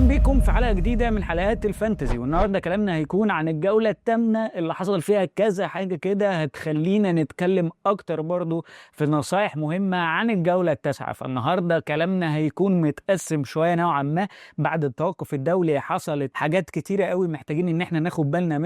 بيكم في حلقة جديدة من حلقات ال fantasy. والنهارده كلامنا هيكون عن الجولة الثامنة اللي حصل فيها كذا حاجة كده هتخلينا نتكلم اكتر برضو في نصايح مهمة عن الجولة التاسعة. فالنهارده كلامنا هيكون متقسم شوية نوعا ما. بعد التوقف الدولي حصلت حاجات كتيرة قوي محتاجين ان احنا ناخد بالنا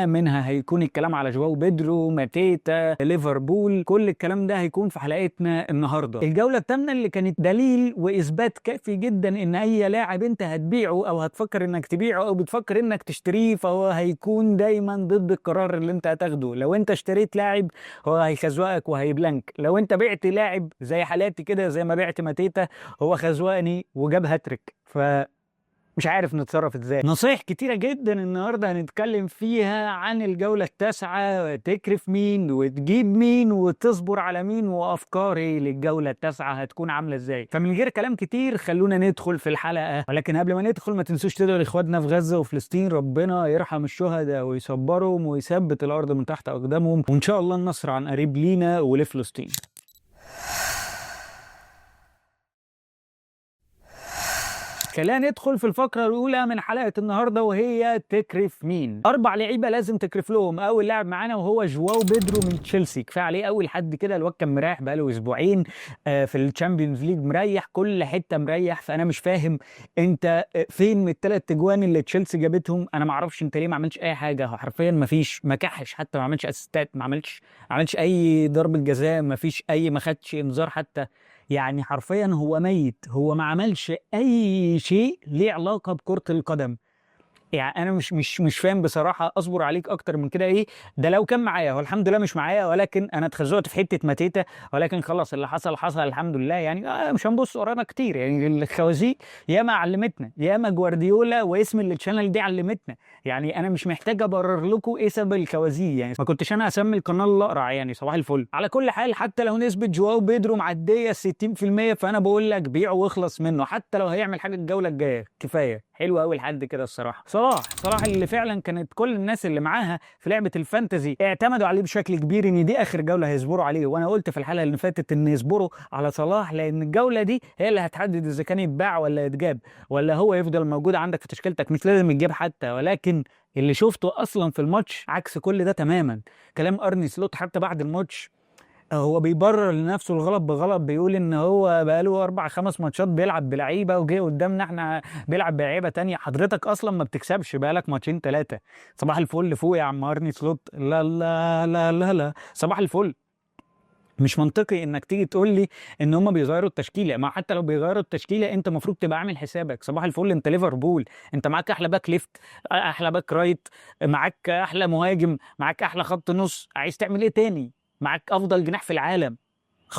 منها هيكون الكلام على جواو بيدرو، ماتيتا، ليفربول، كل الكلام ده هيكون في حلقتنا النهارده. الجولة الثامنة اللي كانت دليل واثبات كافي جدا ان اي لاعب انت هتبيعه او هتفكر انك تبيعه او بتفكر انك تشتريه فهو هيكون دايما ضد القرار اللي انت هتاخده. لو انت اشتريت لاعب هو هيخزوقك وهي blank، لو انت بعت لاعب زي حالاتي كده زي ما بعت ماتيتا هو خزوقني وجاب هاتريك، ف مش عارف نتصرف ازاي. نصايح كتيرة جدا النهاردة هنتكلم فيها عن الجولة التاسعة، تكرف مين وتجيب مين وتصبر على مين، وافكاري للجولة التاسعة هتكون عاملة ازاي. فمن غير كلام كتير خلونا ندخل في الحلقة، ولكن قبل ما ندخل ما تنسوش تدعوا لاخواتنا في غزة وفلسطين، ربنا يرحم الشهداء ويصبرهم ويثبت الارض من تحت اقدامهم، وان شاء الله النصر عن قريب لينا ولفلسطين. خلينا ندخل في الفقرة الأولى من حلقة النهاردة وهي تكرف مين. 4 لعيبة لازم تكرف لهم. أول لاعب معانا وهو جواو بيدرو من تشيلسي، كفاية عليه أول حد كده، الواد كان مريح بقاله أسبوعين في ال Champions League، مريح كل حتة مريح، فأنا مش فاهم أنت فين من الثلاث تجوان اللي تشيلسي جابتهم. أنا ما أعرفش أنت ليه ما عملتش أي حاجة، هو حرفيا ما فيش، ما كحش حتى، ما عملش assist ات، ما عملش أي ضربة جزاء، ما فيش أي، ما خدش إنذار حتى، يعني حرفيا هو ميت، هو ما عملش اي شيء ليه علاقة بكره القدم. يعني انا مش فاهم بصراحة اصبر عليك اكتر من كده ايه ده. لو كان معايا، هو الحمد لله مش معايا، ولكن انا اتخزوقت في حتة ماتيتا، ولكن خلاص اللي حصل حصل الحمد لله. يعني مش هنبص ورانا كتير، يعني الخوازيق ياما علمتنا، ياما جوارديولا واسم ال channel دي علمتنا، يعني انا مش محتاج ابرر لكم ايه سبب الخوازيق، يعني ما كنتش انا اسمي القناة الاقرع، يعني صباح الفل. على كل حال حتى لو نسبه جواو بيدرو معدية 60% فانا بقول لك بيعه واخلص منه، حتى لو هيعمل حاجة الجولة الجاية كفاية. حلو قوي لحد كده الصراحة. صلاح اللي فعلا كانت كل الناس اللي معاها في لعبه ال fantasy اعتمدوا عليه بشكل كبير ان دي اخر جولة هيصبروا عليه، وانا قلت في الحلقة اللي فاتت ان يصبروا على صلاح لان الجولة دي هي اللي هتحدد اذا كان يتباع ولا يتجاب، ولا هو يفضل موجود عندك في تشكيلتك، مش لازم يتجاب حتى. ولكن اللي شفته اصلا في الماتش عكس كل ده تماما. كلام ارني سلوت حتى بعد الماتش هو بيبرر لنفسه الغلط بغلط، بيقول ان هو بقاله 4-5 ماتشات بيلعب بلعيبه وجه قدامنا احنا بيلعب بلعيبه تانية. حضرتك اصلا ما بتكسبش بقالك 2 3 ماتشات. صباح الفل فوق يا عم ارني سلوت. لا لا لا لا لا، صباح الفل. مش منطقي انك تيجي تقول لي ان هم بيغيروا التشكيلة، ما حتى لو بيغيروا التشكيلة انت المفروض تبقى عامل حسابك. صباح الفل، انت ليفربول، انت معاك احلى back left، احلى back right، معاك احلى مهاجم، معاك احلى خط نص، عايز تعمل ايه تاني؟ معاك افضل جناح في العالم،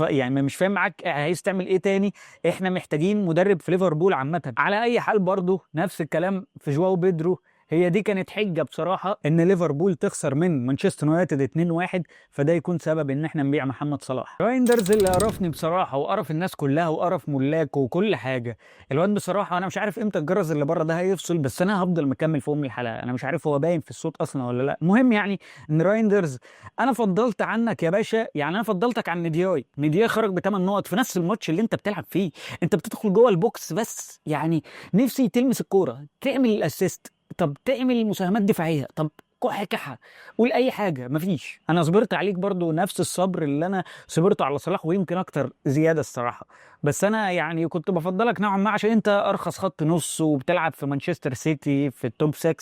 يعني مش فاهم معاك عايز تعمل ايه تاني. احنا محتاجين مدرب في ليفربول عامة. على اي حال برضو نفس الكلام في جواو بيدرو، هي دي كانت حجه بصراحة ان ليفربول تخسر من مانشستر يونايتد 2-1، فده يكون سبب ان احنا نبيع محمد صلاح. رايندرز اللي قرفني بصراحة وقرف الناس كلها وقرف ملاكه وكل حاجة. الواد بصراحة انا مش عارف امتى الجرس اللي بره ده هيفصل، بس انا هفضل مكمل في ام الحلقة، انا مش عارف هو باين في الصوت اصلا ولا لا. المهم يعني ان رايندرز انا فضلت عنك يا باشا، يعني انا فضلتك عن ندياي. ندياي خرج ب8 نقط في نفس الماتش اللي انت بتلعب فيه، انت بتدخل جوه ال box بس، يعني نفسي تلمس الكورة، تعمل ال assist، طب تعمل مساهمات دفاعية، طب كح كحه، قول اي حاجة، مفيش. انا صبرت عليك برضو نفس الصبر اللي انا صبرته على صلاح ويمكن اكتر زيادة الصراحة، بس انا يعني كنت بفضلك نوعا ما عشان انت ارخص خط نص وبتلعب في مانشستر سيتي في ال top 6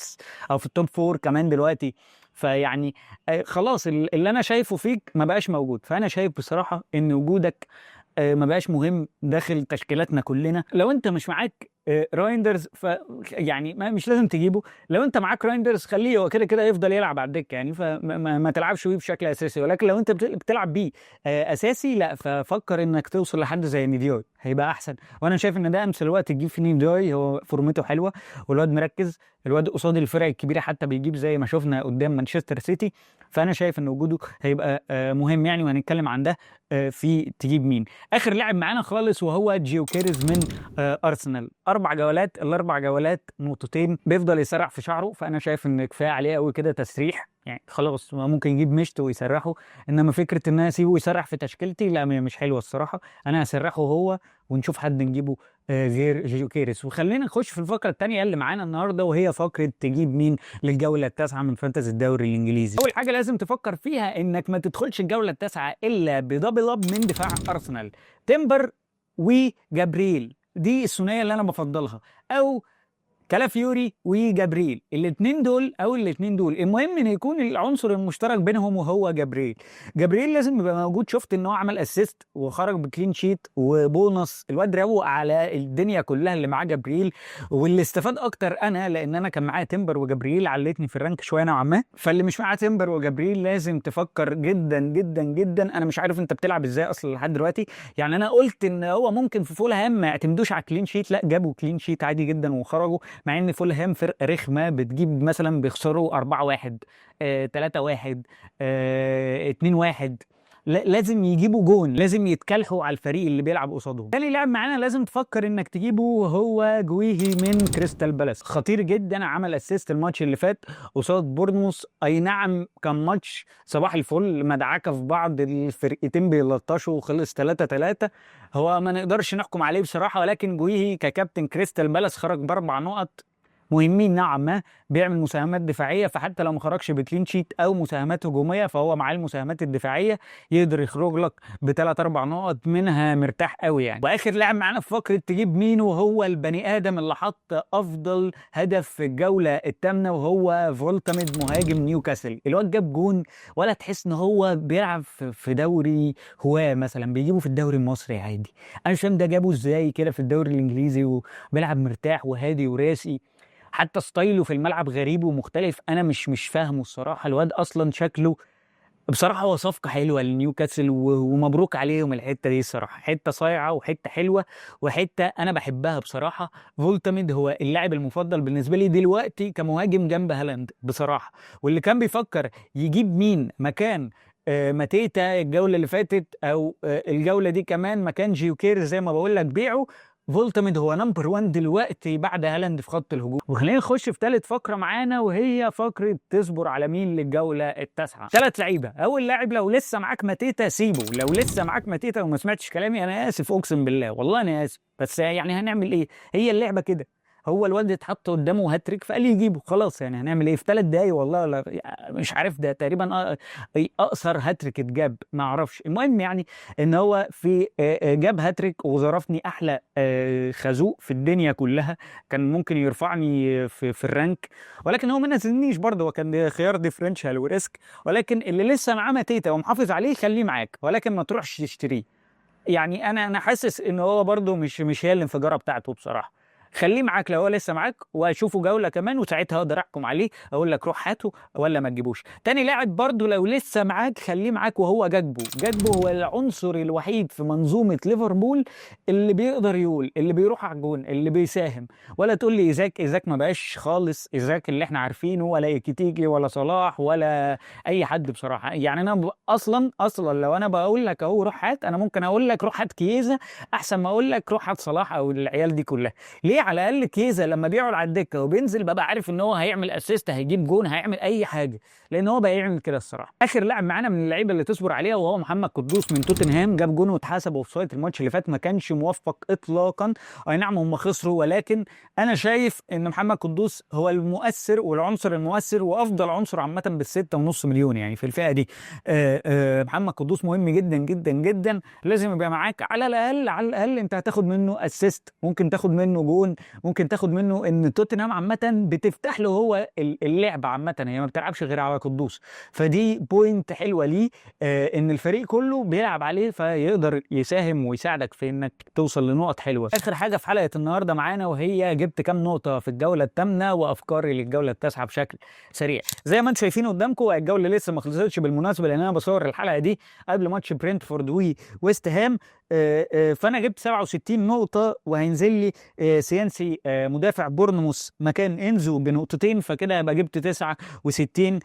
او في ال top 4 كمان دلوقتي، فيعني خلاص اللي انا شايفه فيك ما بقاش موجود. فانا شايف بصراحة ان وجودك ما بقاش مهم داخل تشكيلاتنا كلنا. لو انت مش معاك رايندرز ف يعني مش لازم تجيبه، لو انت معاك رايندرز خليه، هو كده كده يفضل يلعب على الدكة يعني، فما تلعبش بيه بشكل اساسي. ولكن لو انت بتلعب بيه اساسي لا، ففكر انك توصل لحد زي ندياي هيبقى احسن. وانا شايف ان ده امثل وقت تجيب فيه ندياي، هو فورمته حلوة والواد مركز، الواد قصاد الفرق الكبيرة حتى بيجيب زي ما شفنا قدام مانشستر سيتي، فانا شايف ان وجوده هيبقى مهم يعني، وهنتكلم عن ده في تجيب مين. اخر لاعب معانا خالص وهو جيوكيريز من ارسنال. 4 جولات، ال4 جولات نقطتين، بيفضل يسرع في شعره، فانا شايف ان كفاية عليه قوي كده تسريح. يعني خلاص ممكن يجيب مشت ويسرحه، انما فكرة ان انا اسيبه يسرح في تشكيلتي لا، مش حلوة الصراحة. انا هسرحه هو ونشوف حد نجيبه غير جيوكيريس. وخلينا نخش في الفقرة الثانية اللي معانا النهارده، وهي فقره تجيب مين للجوله التاسعة من fantasy الدوري الانجليزي. اول حاجة لازم تفكر فيها انك ما تدخلش الجولة التاسعة الا ب double up من دفاع ارسنال، تيمبر وجابرييل، دي الثنائية اللي انا بفضلها، او كالافيوري وجابريل، الاثنين دول او الاثنين دول. المهم ان يكون العنصر المشترك بينهم وهو جابريل. جابريل لازم يبقى موجود. شفت ان هو عمل assist وخرج ب clean sheet و bonus، الواد روق على الدنيا كلها اللي معاه جابريل. واللي استفاد اكتر انا، لان انا كان معايا تيمبر وجابريل، علتني في ال rank شوية نوعا ما. فاللي مش معاه تيمبر وجابريل لازم تفكر جدا جدا جدا. انا مش عارف انت بتلعب ازاي اصلا لحد دلوقتي. يعني انا قلت ان هو ممكن في فولهام ما يعتمدوش على clean sheet، لا جابوا clean sheet عادي جدا وخرجوا، مع ان فولهام فرقه رخمة بتجيب مثلا بيخسروا 4-1، 3-1، 2-1، لازم يجيبوا جون، لازم يتكلحوا على الفريق اللي بيلعب قصادهم. تاني لاعب معانا لازم تفكر انك تجيبه هو جويهي من كريستال بالاس، خطير جدا، عمل assist الماتش اللي فات قصاد بورنموث. اي نعم كان ماتش صباح الفل، مدعكه في بعض، الفرقتين بيلطشوا وخلص 3-3. هو ما نقدرش نحكم عليه بصراحة، ولكن جويهي ككابتن كريستال بالاس خرج باربع نقط مهمين نوعا ما، بيعمل مساهمات دفاعية، فحتى لو ما خرجش ب clean sheet او مساهمات هجومية فهو معاه المساهمات الدفاعية يقدر يخرج لك بثلاث اربع نقط منها مرتاح قوي يعني. واخر لاعب معانا في فقره تجيب مين، وهو البني ادم اللي حط افضل هدف في الجولة الثامنة، وهو فولتميد مهاجم نيوكاسل. الواد جاب جون ولا تحس ان هو بيلعب في دوري هواه مثلا، بيجيبه في الدوري المصري عادي. انا مش فاهم ده جابه ازاي كده في الدوري الانجليزي، وبيلعب مرتاح وهادي وراسي، حتى style ه في الملعب غريب ومختلف، انا مش فاهمه الصراحة. الواد اصلا شكله بصراحة هو صفقة حلوة لنيوكاسل، ومبروك عليهم الحتة دي الصراحة، حتة صايعه وحتة حلوة وحتة انا بحبها بصراحة. فولتميد هو اللاعب المفضل بالنسبة لي دلوقتي كمهاجم جنب هالاند بصراحة. واللي كان بيفكر يجيب مين مكان ماتيتا الجولة اللي فاتت او الجولة دي كمان مكان جيوكير، زي ما بقول لك بيعه، فولتميد هو number 1 دلوقتي بعد هالاند في خط الهجوم. وخلينا نخش في ثالث فقره معانا، وهي فقره تصبر على مين للجوله التاسعة. ثلاث لعيبة. اول لاعب لو لسه معاك ماتيتا سيبه، لو لسه معاك ماتيتا وما سمعتش كلامي انا اسف، اقسم بالله والله انا اسف، بس يعني هنعمل ايه، هي اللعبة كده. هو الواد اتحط قدامه هاتريك فقال يجيبه خلاص، يعني هنعمل ايه في 3 دقايق والله، ولا مش عارف ده تقريبا اقصر هاتريك اتجاب ما اعرفش. المهم يعني ان هو في جاب هاتريك وظرفني احلى خازوق في الدنيا كلها، كان ممكن يرفعني في ال rank، ولكن هو ما نزلنيش برضه، هو كان خيار differential و risk. ولكن اللي لسه معاه ماتيتا ومحافظ عليه خليه معاك، ولكن ما تروحش تشتريه. يعني انا حاسس ان هو برضه مش هي الانفجاره بتاعته بصراحة. خليه معاك لو هو لسه معاك، واشوفه جولة كمان وساعتها اقدر احكم عليه، اقول لك روح هاته ولا ما تجيبوش. تاني لاعب برضه لو لسه معاك خليه معاك، وهو جاكبو. جاكبو هو العنصر الوحيد في منظومة ليفربول اللي بيقدر يقول، اللي بيروح على الجون، اللي بيساهم. ولا تقول لي ايزاك، ايزاك ما بقاش خالص ايزاك اللي احنا عارفينه، ولا ايكيتيكي ولا صلاح ولا اي حد بصراحة. يعني انا اصلا لو انا بقول لك اهو روح هات، انا ممكن اقول لك روح هات كيزا احسن ما اقول لك روح هات صلاح او العيال دي كلها. ليه؟ على الاقل كيزا لما بيقعد على الدكة وبينزل ببقى عارف ان هو هيعمل assist، هيجيب جون، هيعمل اي حاجة، لان هو بقى يعمل كده الصراحة. اخر لاعب معانا من اللعيبة اللي تصبر عليها وهو محمد قدوس من توتنهام، جاب جون واتحسب offside الماتش اللي فات، ما كانش موفق اطلاقا. اي نعم هم خسروا، ولكن انا شايف ان محمد قدوس هو المؤثر والعنصر المؤثر وافضل عنصر عامة بال6.5 مليون يعني في الفئة دي. محمد قدوس مهم جدا جدا جدا، لازم يبقى معاك على الاقل، على الاقل انت هتاخد منه assist، ممكن تاخد منه جون، ممكن تاخد منه ان توتنهام عامة بتفتح له هو اللعب عامة، هي ما بتلعبش غير على قدوس، فدي point حلوة ليه، ان الفريق كله بيلعب عليه فيقدر يساهم ويساعدك في انك توصل لنقط حلوة. اخر حاجة في حلقة النهارده معانا وهي جبت كام نقطة في الجولة الثامنة وافكاري للجوله التاسعة بشكل سريع. زي ما انتم شايفين قدامكم الجولة لسه ما خلصتش بالمناسبة، لان انا بصور الحلقة دي قبل ماتش برينتفورد وويست هام. فانا جبت 67 نقطة، وهينزل لي سيانسي مدافع بورنموث مكان انزو بنقطتين، فكده يبقى جبت 69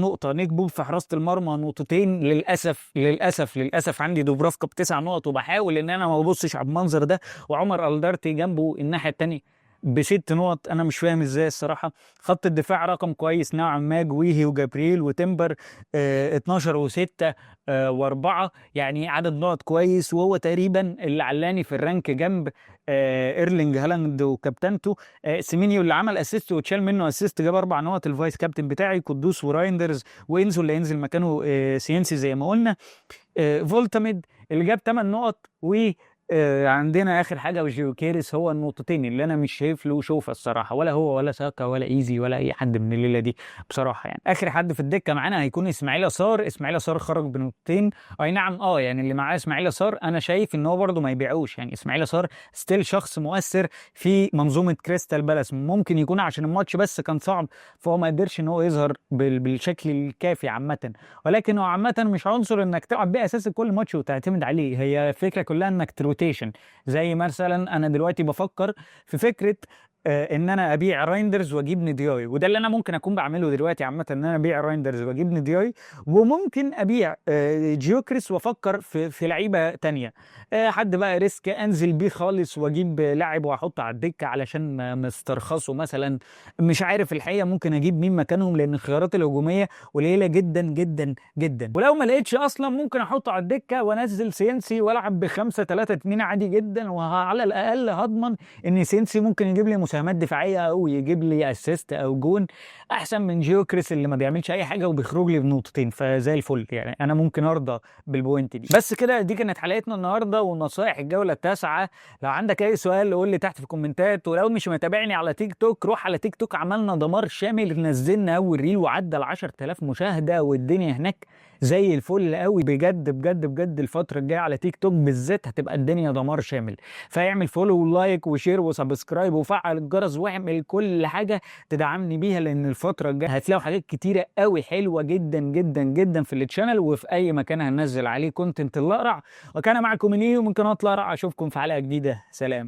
نقطة. نيك بوب في حراسة المرمى نقطتين، للاسف للاسف للاسف عندي دوبرافكا بتسع نقط، وبحاول ان انا ما ابصش على المنظر ده، وعمر الدارتي جنبه الناحية الثانية. ب6 نقط، انا مش فاهم ازاي الصراحة. خط الدفاع رقم كويس نوعا ما، جويهي وجابرييل وتمبر 12 و6 و4، يعني عدد نقط كويس، وهو تقريبا اللي علاني في ال rank جنب ايرلينج هالاند وكابتنته. سيمينيو اللي عمل assist واتشال منه assist جاب 4 نقط، ال vice captain بتاعي. قدوس ورايندرز وانزو اللي ينزل مكانه سينسي زي ما قلنا. فولتاميد اللي جاب 8 نقط، و عندنا اخر حاجة وجيوكيرس هو النقطتين اللي انا مش شايف له شوفه الصراحة، ولا هو ولا ساكا ولا ايزي ولا اي حد من الليلة دي بصراحة. يعني اخر حد في الدكة معانا هيكون اسماعيل يسار. اسماعيل يسار خرج بنقطتين، اي نعم يعني اللي معاه اسماعيل يسار انا شايف ان هو برده ما يبيعوش، يعني اسماعيل يسار still شخص مؤثر في منظومة كريستال بالاس، ممكن يكون عشان الماتش بس كان صعب فهو ما قدرش ان هو يظهر بالشكل الكافي عامة، ولكن هو عامة مش عنصر انك تلعب بيه اساسي كل ماتش وتعتمد عليه. هي الفكرة كلها انك ت rotation، زي مثلا انا دلوقتي بفكر في فكرة ان انا ابيع رايندرز واجيب ندياي، وده اللي انا ممكن اكون بعمله دلوقتي عامة، ان انا ابيع رايندرز واجيب ندياي، وممكن ابيع جيوكريس وافكر في لعيبة تانية، حد بقى risk انزل بيه خالص واجيب لاعب واحطه على الدكة علشان مسترخصه مثلا، مش عارف الحقيقة ممكن اجيب مين مكانهم، لان الخيارات الهجومية قليله جدا جدا جدا. ولو ما لقيتش اصلا ممكن احطه على الدكة وانزل سينسي والعب ب5-3-2 عادي جدا، وعلى الاقل هضمن ان سينسي ممكن يجيب لي مساهمات دفاعية او يجيب لي assist او جون، احسن من جيوكريس اللي ما بيعملش اي حاجة وبيخرج لي بنقطتين. فزي الفل يعني انا ممكن ارضى بال point دي. بس كده دي كانت حلقتنا النهارده ونصائح الجولة التاسعة. لو عندك اي سؤال قول لي تحت في الكومنتات، ولو مش متابعني على تيك توك روح على تيك توك، عملنا دمار شامل، نزلنا اول reel وعدى ال 10000 مشاهده، والدنيا هناك زي الفل قوي بجد بجد بجد. الفترة الجاية على تيك توك بالذات هتبقى الدنيا دمار شامل، فاعمل follow و like و share و subscribe وفعل الجرس واعمل كل حاجة تدعمني بيها، لان الفترة الجاية هتلاقوا حاجات كتيرة قوي حلوة جدا جدا جدا في ال channel وفي اي مكان هننزل عليه content الاقرع. وكان معكم منيو من قناة الاقرع، اشوفكم في حلقة جديدة، سلام.